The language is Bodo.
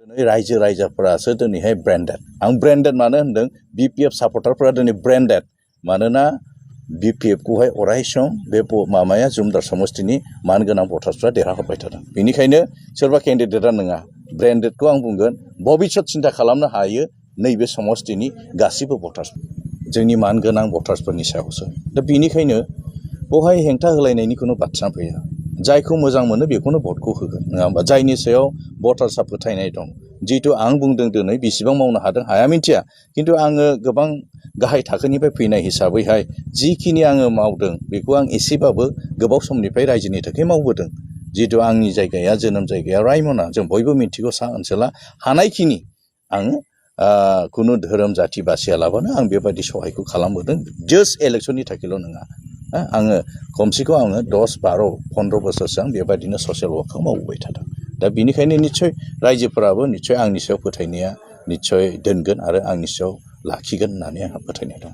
रायजो राजाफोरासो दिनैहाय ब्रेन्डेड आं ब्रेन्डेड मानो होनदों बिपिएफ सापर्टारफोरा दिनै ब्रेन्डेड मानोना बिपिएफखौहाय अराय सम बे माबाया जुमदार समस्तिनि मानगोनां भटार्सफ्रा देरहाहरबाय थादों बेनिखायनो सोरबा केन्डिडेटआ नङा ब्रेन्डेडखौ आं बुंगोन भबिष्यत सिन्था खालामनो हायो नैबे समस्तिनि गासिबो भटार्स जोंनि मानगोनां भटार्सफोरनि सायावसो दा बेनिखायनो बेवहाय हेंथा होलायनायनि खुनु बाथ्रा फैया जायखौ मोजां मोनो बेखौनो भटखौ होगोन नङा होमबा जायनि सायाव भटार्सआ फोथायनाय दं जिहेतु आं बुंदों दिनै बेसेबां मावनो हादों हाया मिन्थिया खिन्थु आङो गोबां गाहाय थाखोनिफ्राय फैनाय हिसाबैहाय जिखिनि आङो मावदों बेखौ आं एसेबाबो गोबाव समनिफ्राय रायजोनि थाखाय मावबोदों जिहेतु आंनि जायगाया जोनोम जायगाया रायमना जों बयबो मिन्थिगौ सा ओनसोला हानायखिनि आङो खुनु धोरोम जाथि बासियालाबानो आं बेबायदि सहायखौ खालामबोदों जास्ट इलेक्सननि थाखायल' नङा आङो खमसेखम आङो 10-12-15 बोसोरसो आं बेबायदिनो ससियेल वर्कखौ मावबोबाय थादों दा बेनिखायनो निस्सय रायजोफोराबो निस्सय आंनि सायाव फोथायनाया निस्सय दोनगोन आरो आंनि सायाव लाखिगोन होननानै आंहा फोथायनाय दं